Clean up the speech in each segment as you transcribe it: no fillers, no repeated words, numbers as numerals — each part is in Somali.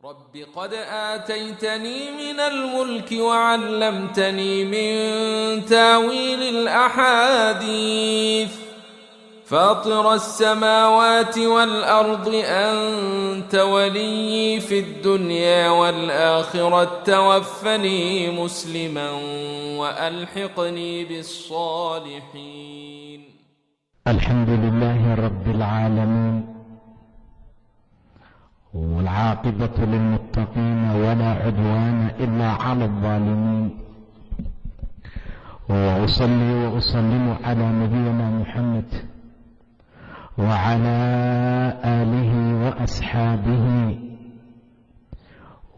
رب قد آتيتني من الملك وعلمتني من تاويل الأحاديث فاطر السماوات والأرض أنت وليي في الدنيا والآخرة توفني مسلما وألحقني بالصالحين. الحمد لله رب العالمين، والعاقبة للمتقين، ولا عدوان إلا على الظالمين، وأصلي وأسلم على نبينا محمد وعلى آله وأصحابه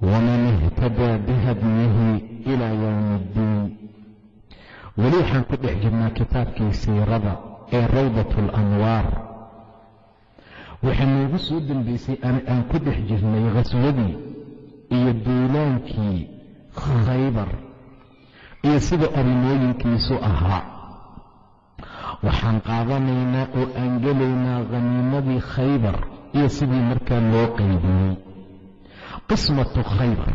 ومن اهتدى بهديه إلى يوم الدين. Weli waxaan ku dhex jirnaa kitaabkii siirada ee Rawdat Alanwaar. Waxaa noogu soo dambeysay aan ku dhex jirnay khaswadii iyo duulaankii Khaybar iyo sida arrimooyinkiisu ahaa. Waxaan qaadanaynaa oo aan gelaynaa khaniimadii Khaybar iyo sidii markaa loo qaybiyey. Qismatu Khaybar,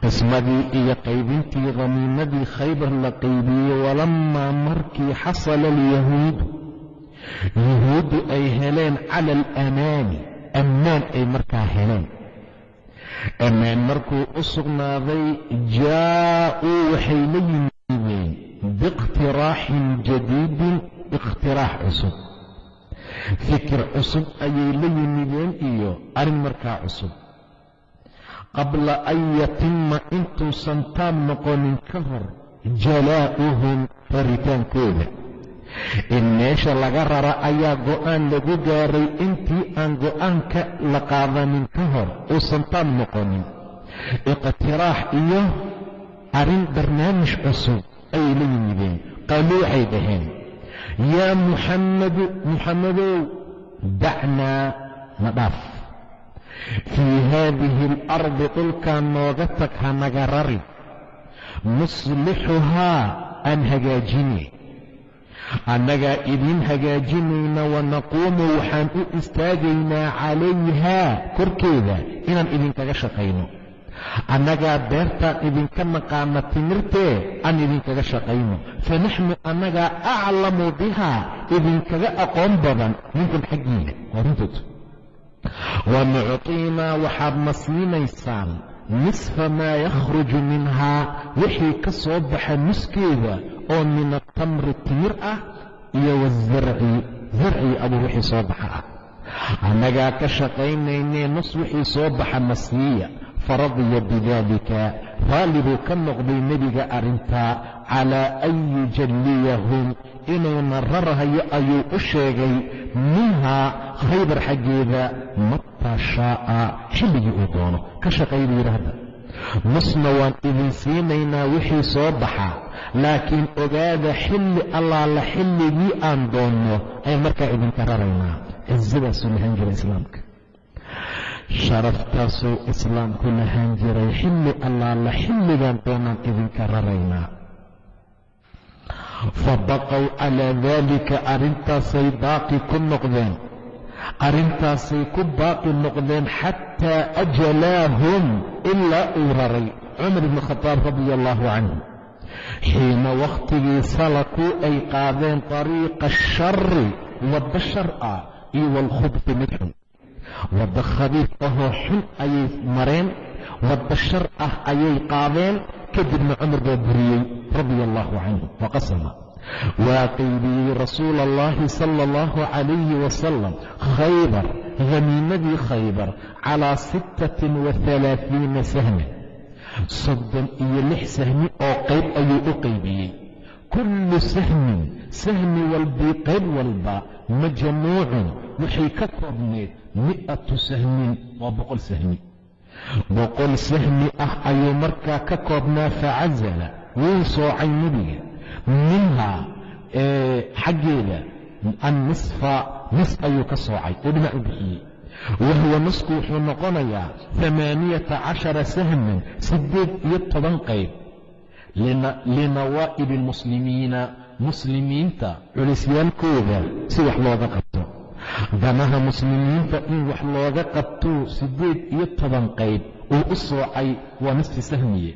qismadii iyo qaybintii khaniimadii Khaybar la qaybiyey. Walamaa markii xasala alyahuudu, yuhuuddu ay heleen cala alamaani, ammaan ay markaa heleen, ammaan markuu u sugnaaday, jaa'uu, waxay la yimideen biiqtiraaxin jadiidin, iqtiraax cusub, fikir cusub ayay la yimideen iyo arrin markaa cusub. Qabla an yatima, intuusan taam noqonin ka hor, jalaa'uhum, raritaankooda in meesha laga rara ayaa go'aan lagu gaaray. Intii aan go'aanka la qaadanin ka hor, uusan taam noqonin, iqtiraax iyo arrin barnaamij cusub ayay la yimideen. Qaaluu, waxay dhaheen: "Yaa Muxammadu, Muxammadow, dacnaa, na dhaaf, fii haadihi alardi, dhulkaa nooga tag, ha naga rari, nuslixuhaa, aan hagaajine, annagaa idiin hagaajinayna, wanaquumu, waxaan u istaagaynaa, calayhaa, korkeeda inaan idinkaga shaqayno. Annagaa beertaan idinka naqaana timirtee, aan idinkaga shaqayno. Fa naxnu, annagaa, aclamu bihaa, idinkaga aqoon badan, minkum, xaggiina." Waa runtood. "Wanucطiinaa, waxaad na siinaysaan, nisfa maa yakhruju minhaa, wixii ka soo baxa nuskeeda oo min atamri, timir ah, iyo wazarci, zarci abuur wixii soo baxa ah. Annagaa ka shaqaynaynee nus wixii soo baxa na siiya." Faradiya bidaalika, raalli buu ka noqday nebiga arrintaa. Calaa an yujalliyahum, inuuna rarhayo ayuu u sheegay, minhaa, Khaybar xaggeeda, mataa shaa'a, xilligii uu doono. Ka shaqay buu yidhi hadda, nusna waan idin siinaynaa wixii soo baxa, laakiin ogaada, xilli allaala xilligii aan doonno ayaan markaa idinka raraynaa. Cizadaasuu lahaan jiray islaamka, sharaftaasuu islaamku lahaan jiray. Xilli allaala xilligaan doonaan idinka raraynaa. Fa baqow calaa daalika, arrintaasay baaqi ku noqdeen, arrintaasay ku baaqi noqdeen, xataa ajalaahum, ilaa uu raray Cumar ibnu Khadaab radia allahu canhu, xiina wakhtigii salakuu, ay qaadeen, طariiqa ashari, waddo shar ah, iyo waalkhubti, mid xun, waddo khabiif ahoo xun ayay mareen, waddo shar ah ayay qaadeen. Kadibna Cumar baa buriyey radia allahu canhu. Waqasama, waa qaybiyey, rasuula allahi sala allahu calayhi wasalam Khaybar, haniimadii Khaybar, calaa 36 sahman, 36 sahmi oo qayb ayuu u qaybiyey. Kullu sahmin, sahmi walbii, qayb walba, majmuucun, waxay ka koobneed, 100 sahmin, waa 100 sahmi, 100 sahmi ah ayuu markaa ka koobnaa. Facasala, wuu soocay nebiga, minhaa, xaggeeda, annisfa, nis ayuu ka soocay oo dhinac u bixiyey. Wahuwa nusku wuxuu noqonayaa 18 sahman, 18 qayb, linawaa'ibi almuslimiina, muslimiinta culisyaalkooda si wax looga qabto. Danaha muslimiinta in wax looga qabtuu 18 qayb uu u soocay, waa nisfi sahmiye.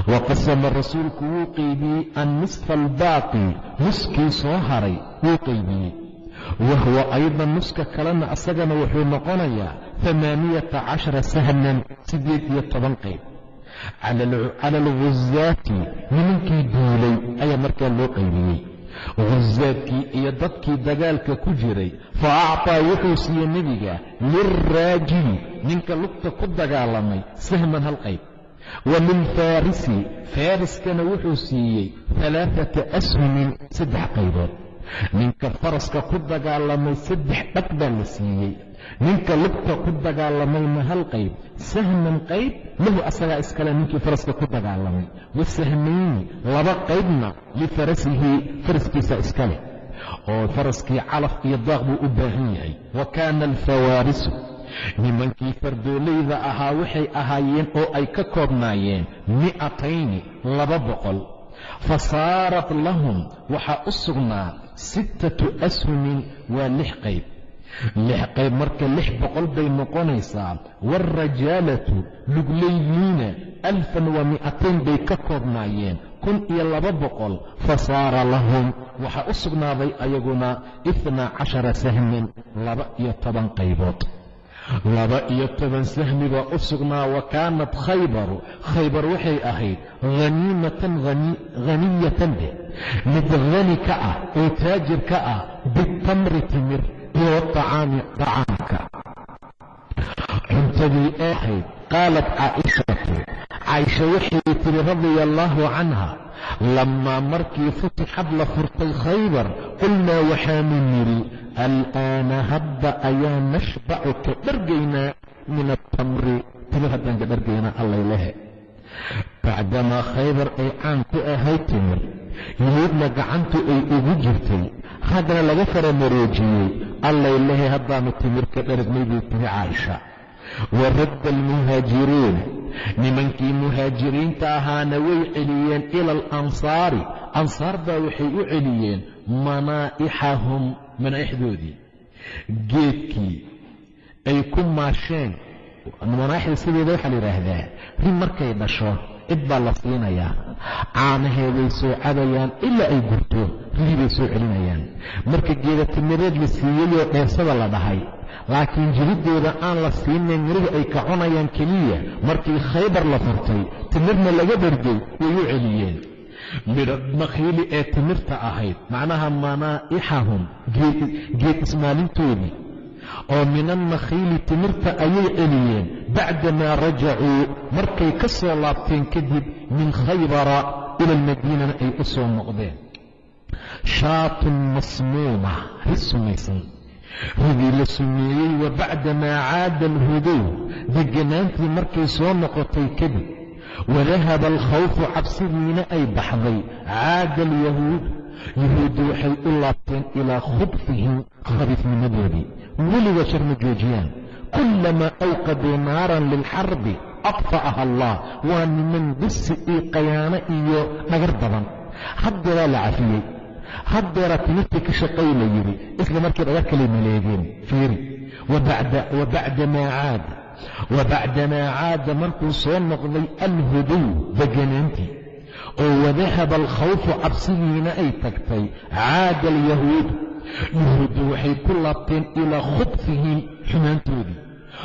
Wa qasama, rasuulku wuu qaybiyey, annisfa albaaqi, nuskii soo haray wuu qaybiyey. Wahuwa aydan, nuska kalena asagana wuxuu noqonayaa 18 sahman, 18 qayb, cala alguzaati, nimankii duulay ayaa markaa loo qaybiyey, ghuzaadkii iyo dadkii dagaalka ku jiray. Fa acطaa, wuxuu siiyey nebiga, lilraajili, ninka lugta ku dagaalamay, sahman, hal qayb, wa lilfaarisi, faariskana wuxuu siiyey, alaaata ashumin, 3 qaybood. Ninka faraska ku dagaalamay 3 dhag baa la siiyey, ninka lugta ku dagaalamayna hal qayb. Sahman, qayb, lahu, asagaa iskale ninkii faraska ku dagaalamay, wa sahmayni, 2 qaybna, lifarasihi, faraskiisa iskale, oo faraskii calaf iyo daaq buu u baahan yahay. Wa kaana alfawaarisu, nimankii fardoolayda ahaa, waxay ahaayeen oo ay ka koobnaayeen 200, 200. Fa saarat lahum, waxaa u sugnaa, sittatu ashumin, waa 6 qayb. 6 qayb marka 600 bay noqonaysaa. Waalrajaalatu, lugleydiina, 1200 bay ka koobnaayeen, 1200. Fa saara lahum, waxaa u sugnaaday ayaguna, 12 sahmin, 12 qaybood, 12 sahmi baa u sugnaa. Wa kaanat Khaybaru, Khaybar waxay ahayd, haniimatan, haniyatan dheh, mid hani ka ah oo taajir ka ah, bitamri, timir, iyo watacaami, tacaamka, cuntadii ee ahayd. Qaalat Caaishatu, Caaisha waxay tiri, radia allaahu canha, lamaa markii futixad, la furtay, Khaybar, qulnaa, waxaanu nidhi, al'aana, hadda ayaa, nashbacu, ka dhargaynaa, min atamri, timir haddaan ka dhargaynaa. Allaylehe, bacdamaa Khaybar ay caan ku ahayd timir, Yuhuudna gacantu ay ugu jirtay, haddana laga faramaroojiyey, allaylehe, haddaanu timir ka dharagnay, bay tiri Caaisha. Wa radda almuhaajiruuna, nimankii muhaajiriinta ahaana way celiyeen, ila alansaari, ansaar baa waxay u celiyeen, manaa'ixahum, manaa'ixdoodii, geedkii ay ku maasheen. Manaaixda sideeda waxaa la yidhaahdaa ri markay dhasho cid baa la siinayaa, caanaheeday soo cabayaan ilaa ay gurto, ridii bay soo celinayaan. Marka geeda timireed la siiyeyoo dheersada la dhahay, laakiin jiridooda aan la siinayn, mirihi ay ka cunayaan keliya, markii Khaybar la furtay, timirna laga dhargay, way u celiyeen midho nakhiili ee timirta ahayd. Macnaha manaa'ixahum, geed ismaalintoodii oo min annakhiili, timirta, ayay celiyeen, bacdamaa rajacuu, markay ka soo laabteen kadib, min Khaybara ila almadiinana ay u soo noqdeen. Shaatun masmuuma, ri sumaysan, ridii la sumeeyey. Wa bacdamaa caada alhudow, deganaantii markay soo noqotay kadib, wadahaba alkhawfu, cabsidiina ay baxday, caada alyahuud, yahuuddu waxay u laabteen, ilaa khubfihim, khabiifnimadoodii. Weligood shar ma joojiyaan. Kullamaa awqaduu naaran lilxarbi adfa'aha Allah. Waa niman bisi iyo qayaano iyo dhagar badan. Haddeeraa la cafiyey, haddeeraa timirtii ka shaqay la yidhi, isla markii dhagar kalay maleegeen. Fiiri, wabacdamaa caada, markuu soo noqday, alhudow, deganaantii, oo wadahaba alkhawfu, cabsidiina ay tagtay, caada alyahuud, yahuuddu waxay ku laabteen, ilaa khubfihim, xumaantoodii.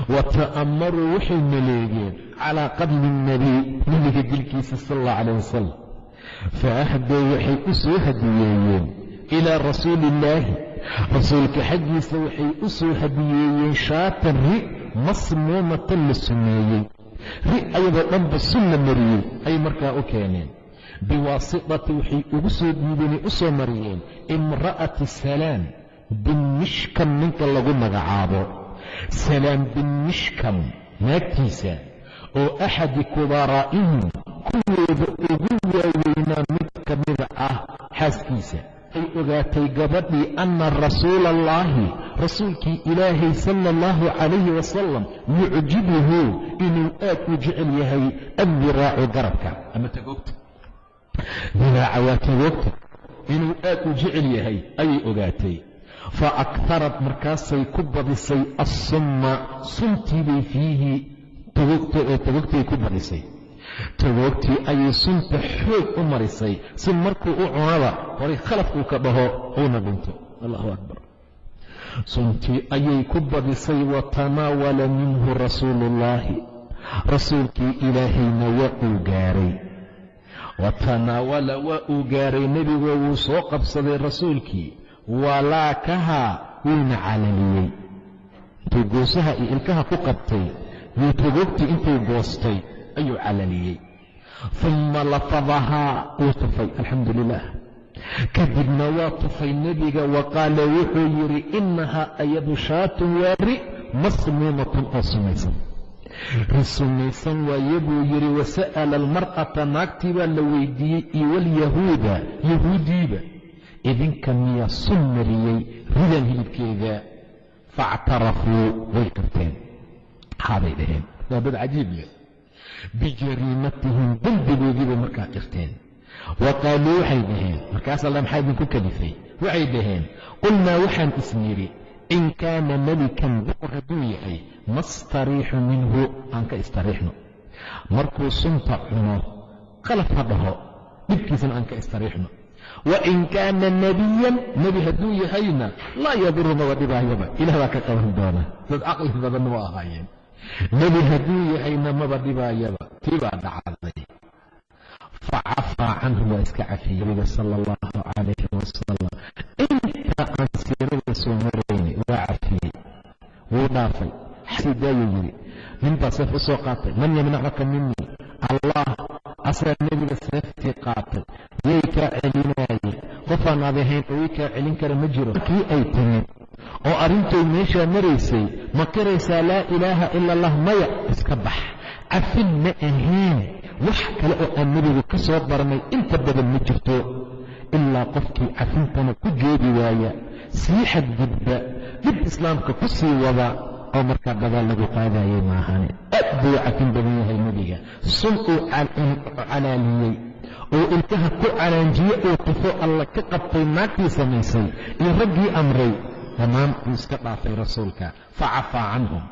Wa ta'ammaruu, waxay maleegeen, calaa qatli alnebiy, nebiga dilkiisa, sala allah calayh wasalam. Fa ahdow, waxay u soo hadiyeeyeen, ilaa rasuuli illaahi, rasuulka xaggiisa waxay u soo hadiyeeyeen, shaatan, ri, masmuumatan, la sumeeyey, ri ayadoo dhanba sun la mariyey ayay markaa u keeneen. Biwaasitati, waxay ugu soo dhiibeenay, u soo mariyeen, imra'ati Salaam bin Mishkam, ninka lagu magacaabo Salaam bin Mishkam naagtiisa, oo axadi kubaraa'ihim, kuwooda ugu waaweynaa mid ka mida ah xaaskiisa. Ay ogaatay gabadhii anna rasuula allaahi, rasuulkii Ilaahay, sala allahu calayhi wasalam, yucjibuhu, inuu aad u jecel yahay, addiraacu, garabka ama tagoogta. Diraaca waa tagoogta. Inuu aad u jecel yahay ayay ogaatay. Fa akharat, markaasay ku badisay, assumma, suntiibay, fiihi, togogtay ku badisay. Togoogtii ayay sunta xoog u marisay si markuu u cunaba horay khalafkuu ka dhaho uuna dhinto. Allahu akbar. Suntii ayay ku badisay. Wa tanaawala minhu rasuuluullaahi, rasuulkii Ilaahayna waa uu gaaray. Wa tanaawala, waa uu gaaray nebigoo wuu soo qabsaday rasuulkii. Walaakahaa, wuuna calaliyey. Intuu goosaha iyo ilkaha ku qabtay yuu togoogtii intuu goostay ayuu calaliyey. Uma lafadahaa, wuu tufay. Alxamdu lilah. Kadibna waa tufay nebiga. Wa qaala, wuxuu yidhi: "Innahaa ayadu shaatun, waa ri, masmuumatun, oo sumaysan, ri sumaysan waaye," buu yidhi. Wasa'ala almar'ata, naagtii baa la weydiiyey, iyo walyahuuda, yahuudiiba: "Idinka miyaa sun mariyey ridan hilibkeeda?" Faاctarafuu, way qirteen. Xaabay dhaheen. Waa dad cajiib leh. Bijariimatihim, dembigoodii bay markaa qirteen. Wa qaaluu, waxay dhaheen markaas: "Alla, maxaa idinku kalifay?" Waxay dhaheen: "Qulnaa, waxaan isnidhi, in kaana melikan, boqor hadduu yahay, nastariixu minhu, aan ka istariixno. Markuu sunta cuno qalaf ha dhaho, dhibkiisana aan ka istariixno. Wa in kaana nebiyan, nebi hadduu yahayna, laa yaduru, maba dhibaayaba, Ilah baa ka qaban doona." Dad caqli badanna waa ahaayeen. Nebi hadduu yahayna maba dhibaayaba. Tii baa dhacday. Facafaa canhu, waa iska cafiyey nabiga sala allahu calayhi wasalam. Inta aan siirada soo maraynay waa cafiyey, wuu dhaafay. Xasidaayuu yidhi. Ninbaa seef u soo qaatay. "Man yamnacuka minii?" Allah. Asaa nebiga seeftii qaatay. "Yay kaa celinaayey? Qofaan aad ahayn oo ii kaa celin kara ma jiro." Markii ay timid oo arrintay meeshaa maraysay, ma qiraysaa laa ilaaha ila allah? Maya, iska bax. Cafin ma ahayn. Wax kale oo aan nebigu ka soo barnay inta badan ma jirto, ilaa qofkii cafintana ku joogi waaya, sii xadgudba, dhib islaamka ku sii wada oo markaa dagaal lagu qaadayay maahane. Aad buu cafin badan yahay nebiga. Sun uu calaaliyey oo ilkaha ku calaanjiye uu tufo, Alla ka qabtay naagtii samaysay iyo raggii amray dhammaan, uu iska dhaafay rasuulka. Facafaa canhum,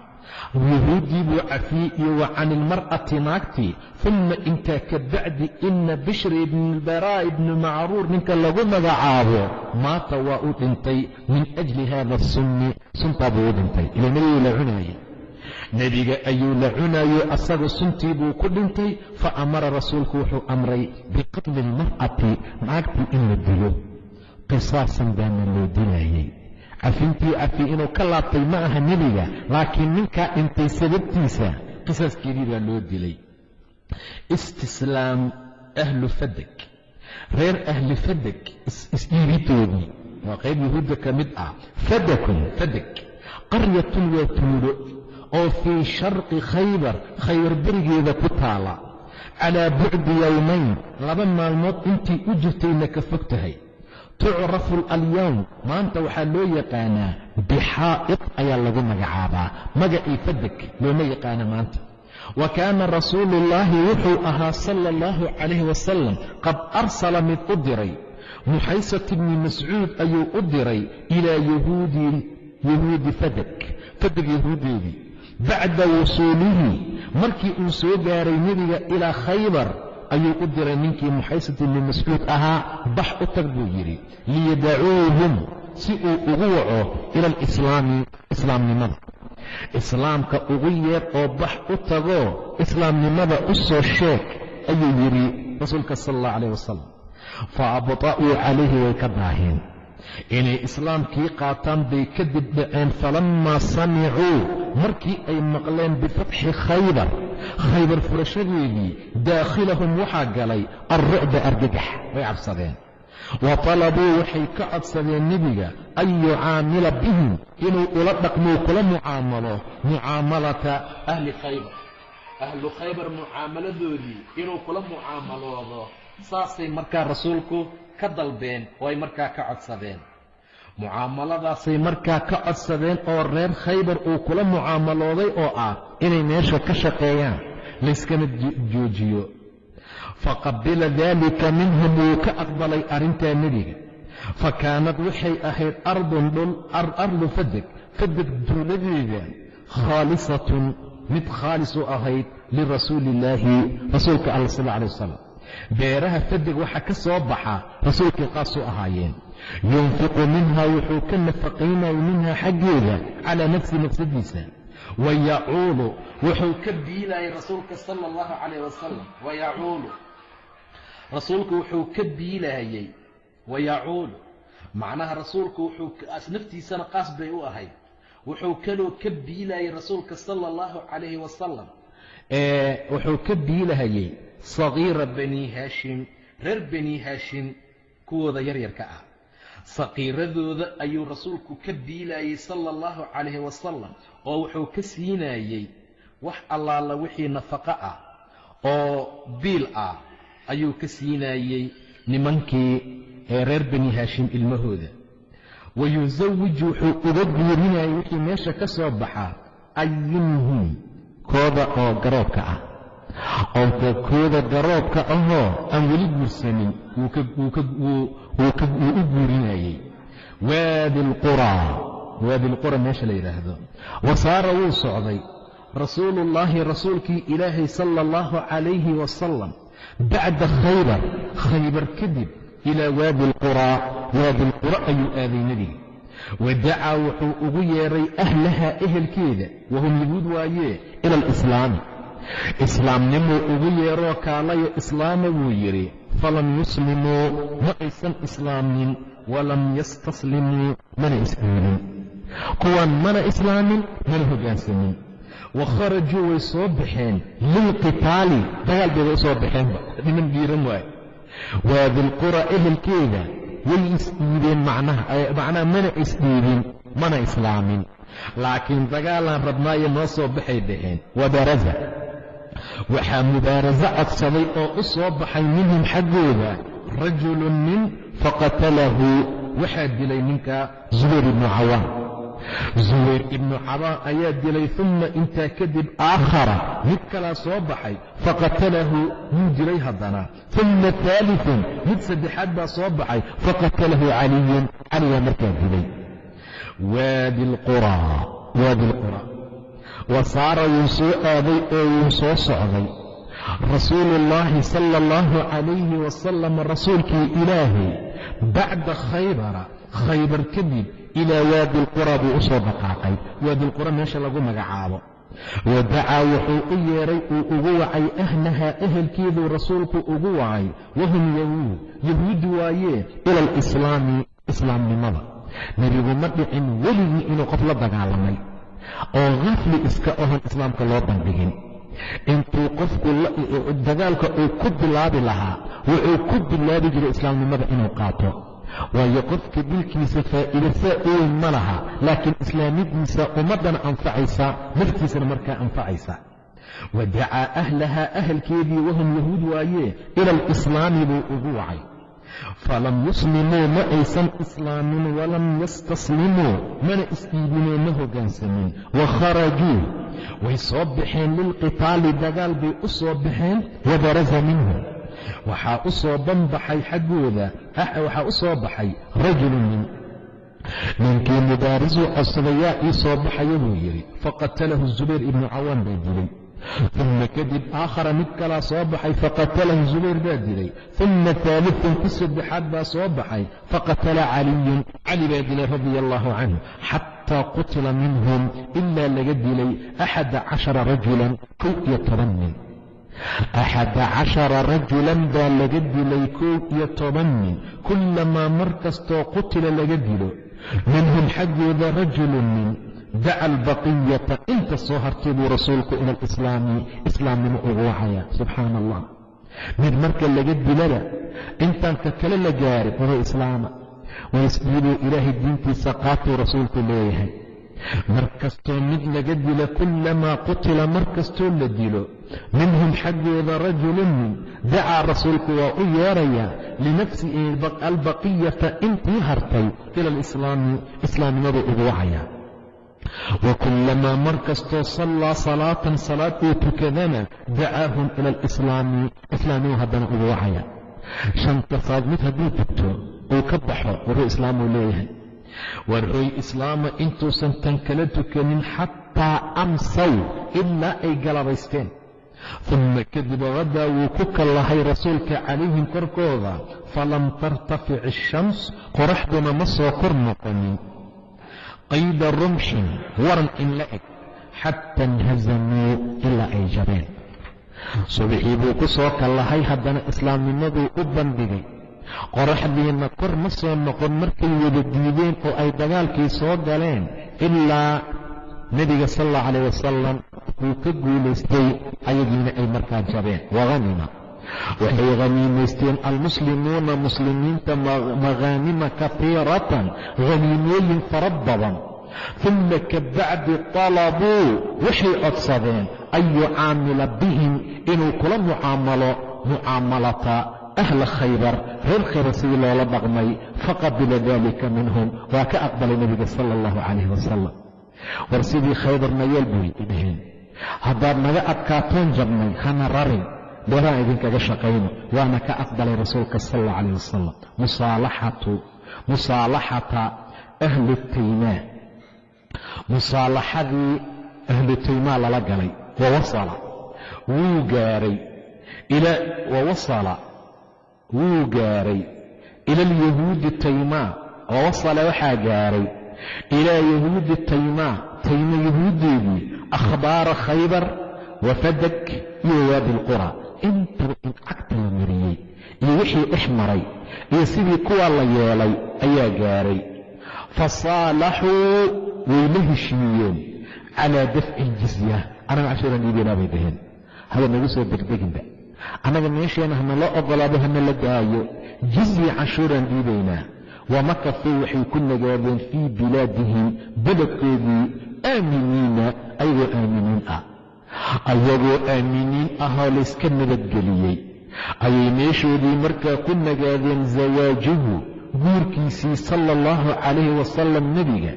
yahuuddii buu cafiyey, iyo wa can ilmar'ati, naagtii. Uma intaa ka bacdi, ina Bishri ibn albaraa ibni Macruur, ninka lagu magacaabo, maata, waa u dhintay, min ajli hada sunni, suntaa buu u dhintay. Ila nebiguu la cunaayey, nebiga ayuu la cunaayo, asaga suntii buu ku dhintay. Fa amara, rasuulku wuxuu amray, biqatli almar'ati, naagtii in la dilo. Qisaasan baana loo dilayey. Cafintii cafi inuu ka laabtay ma aha nebiga, laakiin ninkaa dhintay sababtiisa qisaaskeedii baa loo dilay. Istislaam ahlu Fadeg, reer ahli Fadeg isdhiibidoodii, waa qayb yahuudda ka mid ah. Fadakun, Fadeg, qaryatun, waa tuulo oo fii sharqi Khaybar, Khaybar berigeeda ku taala, calaa bucdi yowmayn, 2 maalmood intii u jirtayna ka fog tahay. Tucrafu alyowm, maanta waxaa loo yaqaanaa bixaa'id ayaa lagu magacaabaa. Magacii Fadeg looma yaqaano maanta. Wa kaana rasuuluullaahi, wuxuu ahaa, sala allahu calayhi wasalam, qad arsala, mid u diray, Muxaysat ibni Mascuud ayuu u diray, ilaa yahuudi Fadeg, Fadeg yahuudeedii, bacda wusuulihi, markii uu soo gaaray nebiga ilaa Khaybar ayuu u diray ninkii Muxaysat ibni Mascuud ahaa. "Bax, u tag," buu yidhi, liyadacuuhum, si uu ugu waco, ila alislaami, islaamnimada. "Islaamka ugu yeer oo bax u tagoo islaamnimada u soo sheeg," ayuu yidhi rasuulka sala allahu calayh wasalam. Fa abta'uu calayhi, way ka daaheen inay islaamkii qaataan bay kadib dhaceen. Falammaa samicuu, markii ay maqleen, bifatxi Khaybar, Khaybar furashadeedii, daakhilahum, waxaa galay, alrucba, argagax, way cabsadeen. Wa talabuu, waxay ka codsadeen nebiga, an yucaamila bihim, inuu ula dhaqmuu, kula mucaamalo, mucaamalata ahli Khaybar, ahlu Khaybar mucaamaladoodii inuu kula mucaamaloodo. Saasay markaa rasuulku ka dalbeen oo ay markaa ka codsadeen. Mucaamaladaasay markaa ka codsadeen oo reer Khaybar uu kula mucaamalooday, oo ah inay meesha ka shaqeeyaan, layskana joojiyo. Faqabila daalika minhum, wuu ka aqbalay arrintaa nebiga. Fa kaanad waxay ahayd ardun dhul, ardu Fadag, Fadag duuladeeda, khaalisatun, mid khaalis u ahayd lirasuuli illaahi, rasuulka alla sal alay wasalam. Beeraha Fadag waxa ka soo baxa rasuulkii qaas u ahaayeen. Yunfiqu minha, wuxuu ka nafaqaynayay, minhaa xaggeeda, calaa nafsi, nafsadiisa. Wayacuulu, wuxuu ka biilayay rasuulka sala allahu calayh wasalam. Wayacuulu, rasuulku wuxuu ka biilaayey. Wayacuulu macnaha rasuulku wuxuu naftiisana qaas bay u ahayd. Wuxuu kaloo ka biilayay rasuulka sala allahu calayhi wasalam, wuxuu ka biilahayey sagiira Bani Haashim, reer Bani Haashim kuwooda yaryarka ah, saqiiradooda ayuu rasuulku ka biilayey sala allahu calayhi wasalam, oo wuxuu ka siinayey wax allaala wixii nafaqo ah oo biil ah ayuu ka siinayey nimankii ee reer Bani Haashim ilmahooda. Wayusawiju, wuxuu uga guurinayay wixii meesha ka soo baxa, ayimhum, kooda oo garoobka ah, oo kooda garoobka ahoo aan weli guursanin wuu u guurinayey. Waadi Alquraa, Waadi Alqura meesha la yidhaahdo. Wasaara, wuu socday, rasuuluullaahi, rasuulkii Ilaahay sala allahu calayhi wasalam, bacda Khaybar, Khaybar kadib, ilaa Waadi Alquraa, Waadi Alqura ayuu aaday nebiga. Wadacaa, wuxuu ugu yeeray, ahlahaa, ehelkeeda, wahum yahuud waayee, ila alislaami, islaamnimuu ugu yeeroo, kaalayo islaama buu yidhi. Falam yuslimuu, ma aysan islaamin, walam yastaslimuu, mana isdhiibin. Kuwan mana islaamin, mana hoggaansamin. Wa kharajuu, way soo baxeen, lilqitaali, dagaal bayba u soo baxeenba. Niman dhiiran waaye. Waadilqura ehelkeeda way isdhiibeen, macnaha mana isdhiibin, mana islaamin, laakiin dagaalaan rabnaayo noo soo baxay dhaheen. Wabaaraza, waxaa mubaaraso codsaday oo u soo baxay, minhum xaggooda, rajulun nin. Faqatalahu, waxaa dilay ninka Zubayr ibnu Cawaan. Zubayr ibnu Cawaan ayaa dilay. Uma, intaa kadib, aakhara, mid kalaa soo baxay. Faqatalahu, wuu dilay haddana. Uma ثaalثun, mid saddexaad baa soo baxay. Faqatalahu Caliyun, Cali baa markaa dilay. Waadi Alquraa, Waadi Alqura. Wa saara, wuu soo aaday oo wuu soo socday, rasuuluullaahi sala allahu calayhi wasalam, rasuulkii Ilaahay, bacda Khaybara, Khaybar kadib, ilaa Waadi Alqura buu u soo dhaqaaqay, Waadi Alqura meesha lagu magacaabo. Wadacaa, wuxuu u yeedhay, uu ugu wacay, ahlahaa, ehelkeeduu rasuulku ugu wacay, wahum yahuud, yahuudi waayee, ila alislaami, islaamnimada. Nebigu ma dhicin weligii inuu qof la dagaalamay oo khafli iska ohon islaamka loo bandhigin. Intuu qofku dagaalka uu ku bilaabi lahaa, wuxuu ku bilaabi jiray islaamnimada inuu qaato. Waayo, qofka dilkiisa faa'iida saa u weyn ma laha, laakiin islaamidiisa ummaddana anfacaysa, naftiisana markaa anfacaysa. Wadacaa ahlahaa, ahalkeedii, wahum yahuud waayee, ila alislaami buu ugu wacay. Falam yuslimuu, ma aysan islaamin, walam yastaslimuu, mana isdhiibinoo ma hoggaansamin. Wa kharajuu, way soo baxeen, lilqitaali, dagaal bay u soo baxeen. Wabarasa minhum, waxaa u soo banbaxay xaggooda, waxaa u soo baxay rajulu nin. Ninkii mubaarisuu codsaday, yaa ii soo baxaya buu yidhi. Faqatalahu Zubayr ibnu Cawaan baa dilay. Uma kadib aakhara, mid kalaa soo baxay. Faqatalahu Zubayr baa dilay. Uma ثaalثun, ku saddexaad baa soo baxay. Faqatala Caliyun, Cali baa dilay radia allahu canhu, xataa qutila minhum, ilaa laga dilay, 11 rajulan, 11 nin. 11 rajulan baa laga dilay, 11 nin. Kullamaa, mar kastoo, qutila laga dilo, minhum xaggooda, rajulun nin, daca albaqiyata, inta soo hartay buu rasuulku ila alislaami, islaamnimo ugu wacaya. Subxaana Allah, mid marka laga dilaba, intaan ka kale la gaarin, waba islaama, waa isdhiibuu, Ilaahay diintiisa qaatuu rasuulku leeyahay. Mar kastoo mid laga dilo, kullamaa qutila, mar kastoo la dilo, minhum xaggooda, rajulun nin, dacaa, rasuulku waa u yeerayaa, linafsihi albaqiyata, intii hartay, ila alislaami, islaamnimadu ugu wacaya. Wa kullamaa, mar kastoo, sallaa salaatan, salaad uu tukadana, dacaahum ila alislaami, islaamnimo haddana ugu wacaya. Shanta salaad mid hadduu tugto Uu ka baxo, waruu islaamuu leeyahay, warhooy islaama, intuusan tan kala tukanin, xataa amsaw, ilaa ay galabaysteen. Uma kadib hadaa wuu ku kallahay rasuulka calayhim korkooda. Falam tartafic ashams, qoraxduna ma soo kor noqonin qayda rumxin, waran in la eg, xataa inhasamuu, ilaa ay jabeen. Subaxii buu ku soo kallahay, haddana islaamnimaduu u bandhigay. Qoraxdiina kor ma soo noqon markay wada diideen oo ay dagaalkii soo galeen, ilaa nebiga sal allahu calayh wasalam uu ka guulaystay, ayagiina ay markaa jabeen. Wahanima, waxay khaniimaysteen almuslimuuna, muslimiinta, maghaanima kahiiratan, khaniimooyin fara badan. Uma kabacdi talabuu, waxay codsadeen an yucaamila bihim, inuu kula mucaamalo mucaamalata ahla Khaybar, reer Khaybar sidii loola dhaqmay. Faqabila dalika minhum, waa ka aqbalay nebiga sala allahu calayhi wasalam. War sidii Khaybarna yeel, buy dheheen, haddaad naga adkaatoon jabnay, hana rarin, beeraan idinkaga shaqayno. Waana ka aqbalay rasuulka sal allahu calayh wasalam. Musaalaxata ahlu taymaa, musaalaxadii ahlu taymaa lala galay. Wawasala, wuu gaaray, wawasala, wuu gaaray ila alyahuudi taymaa. Wawasala, waxaa gaaray ilaa yahuudi taymaa, tayma yahuuddeedii, akhbaara Khaybar wa Fadak iyo Waadi alqura, intaba in cagta la mariyey iyo wixii dhex maray iyo sidii kuwaa la yeelay ayaa gaaray. Fasaalaxuu, way la heshiiyeen, calaa dafci aljizya. Anaga cashuuran dhiibaynaa, bay dhaheen, haba nagu soo degdeginba, annaga meesheena hanala ogolaado, hana la daayo, jizya canshuuraan dhiibaynaa. Wamakasuu, waxay ku nagaadeen fii bilaadihim, beledkoodii, aaminiina, ayagoo aaminiin ah. Ayagoo aaminiin ahoo layska nabadgeliyey ayay meeshoodii markaa ku nagaadeen. Zawaajuhu, guurkiisii sala allahu calayhi wasalam nebiga,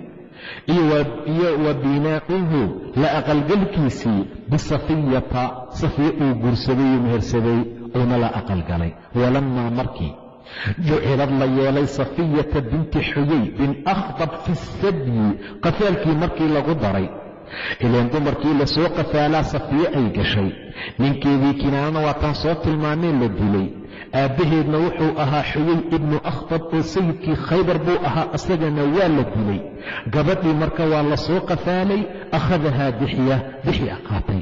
iyo wa binaacuhu, la aqalgalkiisii, bisafiyata, Safiya uu guursaday uu mehersaday, uuna la aqalgalay. Walamaa markii jucilad la yeelay Safiyata binti Xuyey bin Akhdab fi sadyi, qafaalkii markii lagu daray, ileen dumarkii lasoo qafaalaa Safiye ay gashay. Ninkeedii Kinaanana waataan soo tilmaameen la dilay. Aabbaheedna wuxuu ahaa Xuyey ibnu Akhtab oo sayidkii Khaybar buu ahaa, isagana waa la dilay. Gabadhii marka waa lasoo qafaalay. Akhadahaa Dixya, Dixya qaatay.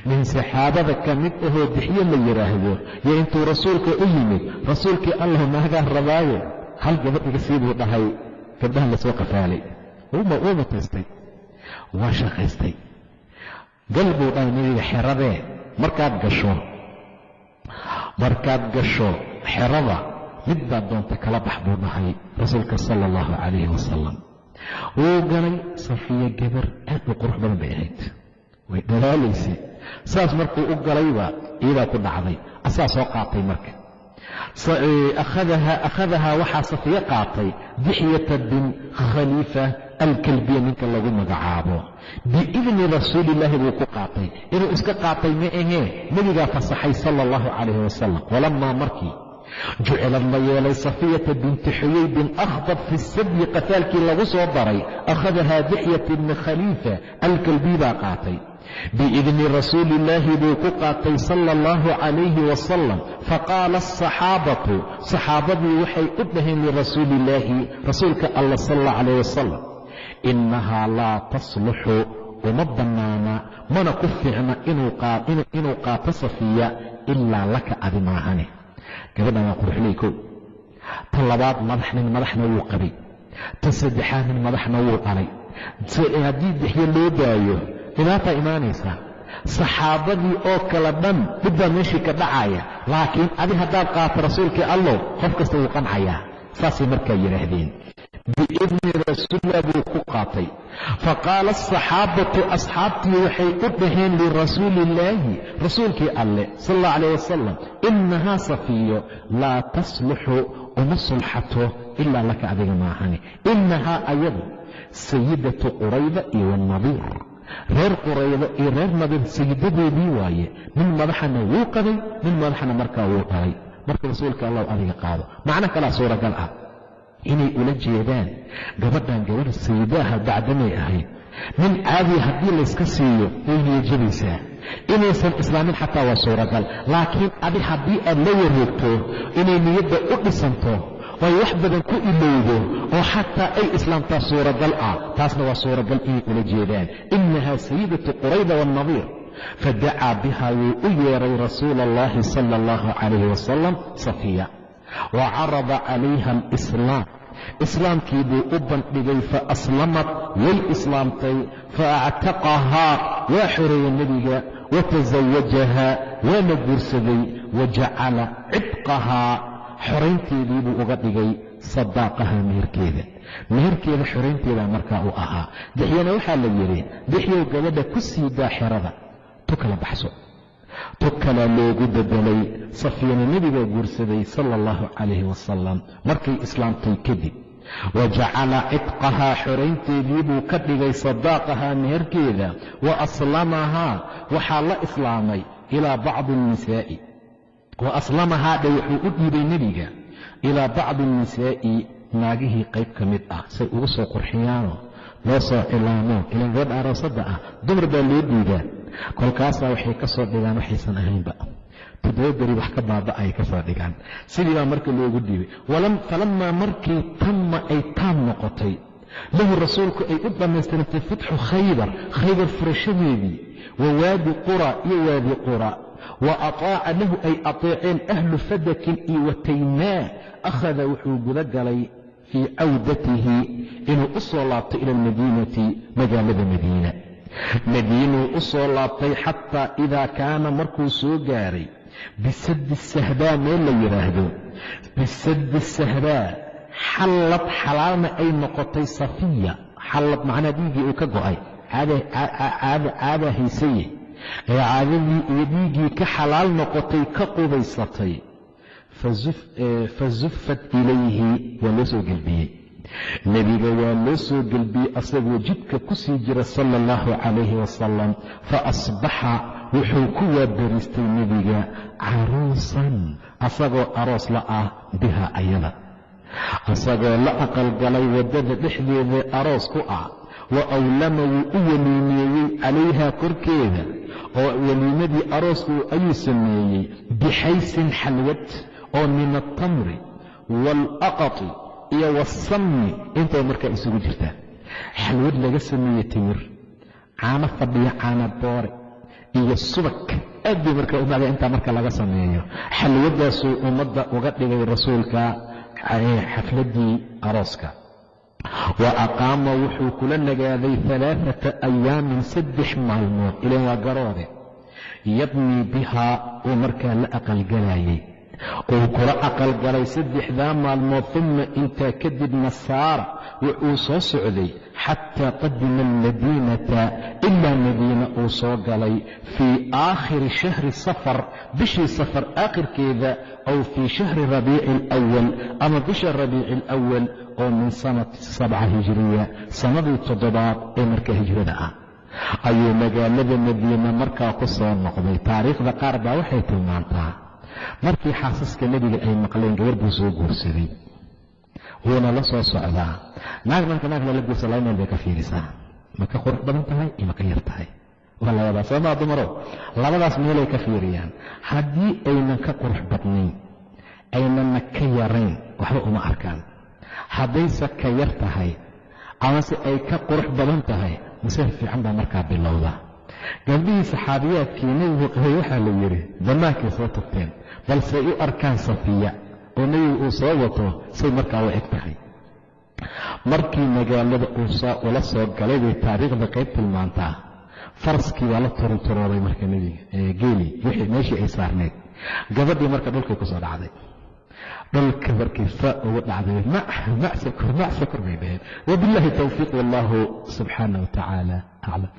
Nin saxaabada ka mid ahoo Dixye la yidhaahdo yo intuu rasuulka u yimid, "Rasuulkii Allah, naagaa rabaaye, hal gabadh iga sii," buu dhahay. Gabdhaha lasoo qafaalay wuu mutaystay, waa shaqaystay. "Gal," buu dhahay nebiga, "xeradee. Markaad gasho xerada, mid baad doonta kala bax," buu dhahay rasuulka sala allahu calayhi wasalam. Wuu galay. Safiya gabar aad u qurux badan bay ahayd, way dhalaalaysay. Saas markuu u galayba iyadaa ku dhacday, asaa soo qaatay. Marka akhadahaa, waxaa Safiye qaatay Dixyata bin Khaliifa Alkalbiya, ninka lagu magacaabo. Biidni rasuulillaahi buu ku qaatay. Inuu iska qaatay ma ahee, nebigaa fasaxay sala allahu calayhi wasalam. Walamaa markii jucilad la yeelay Safiyata binti Xuyey bin Akhdab fi sadyi, qafaalkii lagu soo daray, akhadahaa Dixyata bni Khaliifa Alkalbiy baa qaatay. Biidni rasuulillaahi buu ku qaatay sala allahu calayhi wasalam. Faqaala asaxaabatu, saxaabadii waxay u dhaheen lirasuuliillaahi, rasuulka alla sal allahu calayh wasalam, "Innahaa laa tasluxu, uma bannaana, mana ku fiicna inuu qaato Safiya ilaa laka, adi maahane. Gabadhan waa quruxley kow, ta labaad madax, nin madaxna wuu qabay, ta saddexaad nin madaxna wuu dhalay. Haddii Dixyo loo daayo, dhibaataa imaanaysa. Saxaabadii oo kala dhan dhib baa meeshii ka dhacaya, laakiin adi haddaad qaato, rasuulkii Allow, qof kasta wuu qancayaa." Saasay markaa yidhaahdeen. Biidni rasuulillah buu ku qaatay. Faqaala asaxaabatu, asxaabtii waxay u dhaheen lirasuuliillaahi, rasuulkii Alleh sal allahu calayh wasalam, "Innahaa Safiyo laa tasluxu, uma sulxato ilaa laka, adiga maahane. Innahaa ayadu sayidatu Qurayda iyo wanadiir, reer Quraydo iyo reer Nadiir sayidadoodii waaye. Nin madaxana wuu qabay, nin madaxana markaa wuu dhalay. Marka rasuulka Allahu, adiga qaado." Macno kalaa suuragal ah. Inay ula jeedaan gabadhan gabadh sayidaaha bacdamay ahayd, nin caadiya haddii layska siiyo way niyajabaysaa, inaysan islaamin xataa waa suuragal. Laakiin adi haddii aad la wareegto, inay niyadda u dhisanto oy wax badan ku ilowdo oo xataa ay islaamtaa suuragal ah. Taasna waa suuragal inay ula jeedaan inaha sayidatu Qurayda waannadiir. Fadacaa biha, wuu u yeeray rasuula allahi sala allahu calayhi wasalam Safiya, wa carada calayha alislaam, islaamkii buu u bandhigay. Fa aslamat, way islaamtay. Fa actaqahaa, waa xoreeyey nebiga. Wa tasawajahaa, waana guursaday. Wa jacala cidqahaa, xoraynteedii buu uga dhigay, sadaaqaha, meherkeeda. Meherkeeda xoraynteeda markaa uu ahaa. Dixyana waxaa la yidhi, "Dixyow, gabadha ku sii daa xerada, tu kala baxso." Tu kalaa loogu bedelay. Safiyana nebigaa guursaday sala allahu calayhi wasalam markay islaamtay kadib. Wa jacala cidqahaa, xoraynteedii buu ka dhigay, sadaaqahaa, meherkeeda. Wa aslamahaa, waxaa la islaamay ilaa bacdi annisaa'i. Wa aslamahaa dhe, wuxuu u dhiibay nebiga ilaa bacdi annisaa'i, naagihii qayb ka mid ah, say ugu soo qurxiyaano loo soo cilaamo. Ilan gabadha aroosadda ah dumar baa loo dhiibaa, kolkaasaa waxay ka soo dhigaan waxaysan ahaynba, 7 beri wax ka baaba ay ka soo dhigaan. Sidii baa marka loogu dhiibay. Falamaa markii tamma, ay taam noqotay lahu, rasuulku ay u dhammaystirantay, fatxu Khaybar, Khaybar furashadeedii, wa Waadi Qura iyo Waadi Qura, wa ataaca lahu, ay ateeceen ahlu Fadakin iyo wa Taymaa, akhada, wuxuu guda galay fii cawdatihi, inuu u soo laabtay, ila almadiinati, magaalada Madiina. Madiinuu u soo laabtay. Xataa idaa kaana, markuu soo gaaray, bisaddi Sahbaa, meel la yidhaahdo bisaddi Sahbaa, xallad, xalaalna ay noqotay Safiya. Xallad macnaa dhiiggii uu ka go'ay, caada haysaye ee caadadii iyo dhiiggii ka xalaal noqotay, ka qubaysatay. Fa zufat ilayhi, waa loo soo gelbiyey nebiga, waa loo soo gelbiyey asagoo jidka ku sii jira sala allahu calayhi wasalam. Fa asbaxa, wuxuu ku waabariistay nebiga caruusan, asagoo aroos la ah, biha, ayada, asagoo la aqalgalay waddada dhexdeeda aroos ku ah. Wa awlama, wuu u weliimeeyey, calayha, korkeeda, oo weliimadii aroosku ayuu sameeyey, bixaysin, xalwad oo min altamri waalaqati iyo wasamni intay markaa isugu jirtaa, xalwad laga sameeyey timir, caano fadhiya, caano boore iyo subag, aad bay markaa umacda intaa marka laga sameeyo. Xalwadaasuu ummadda uga dhigay rasuulka xafladdii arooska. Wa aqaama, wuxuu kula nagaaday, alaaata ayaamin, 3 maalmood, ilan waa garoode, yabnii bihaa, uu markaa la aqalgalayay, uu kula aqalgalay saddexdaa maalmood. Uma, intaa kadibna, saara, wuxuu soo socday, xataa qadima almadiinata, ilaa Madiina uu soo galay, fii aakhiri shahri Safar, bishii Safar aakhirkeeda, aw fii shahri Rabiici alawal, ama bisha Rabiici alawal oo min sanati 7 hijriya, sanadii toddobaad ee markaa hijrada ah ayuu magaalada Madiina markaa ku soo noqday. Taariikhda qaar baa waxay tilmaantaa markii xaasaska nebiga ay maqleen gabar buu soo guursaday, wuuna la soo socdaa. Naag marka naag lala guursa, laba meel bay ka fiirisaa: ma ka qurux badan tahay iyo ma ka yar tahay. Waa labadaas, soomaa dumarow? Labadaas meelay ka fiiriyaan. Haddii aynan ka qurux badnayn aynanna ka yarayn, waxba uma arkaan. Haddayse ka yar tahay amase ay ka qurux badan tahay, maseer fiican baa markaa bilowda. Gabdhihii saxaabiyaadkii nebigu qabay waxaa la yidhi bannaankay soo tagteen, balse ay u arkaan Safiya oo nebigu uu soo wato say markaa u eg tahay. Markii magaalada uu saa ula soo galay bay taariikhda qayb tilmaantaa, faraskii waa la turunturooday marka nebiga, geeli wixii meeshii ay saarneyd. Gabadhii marka dhulkay ku soo dhacday. Dhulka markay saa ugu dhacday, "Macsakor, macsakor," bay dhaheen. Wabillahi towfiiq, wallahu subxaana wa tacaala aclam.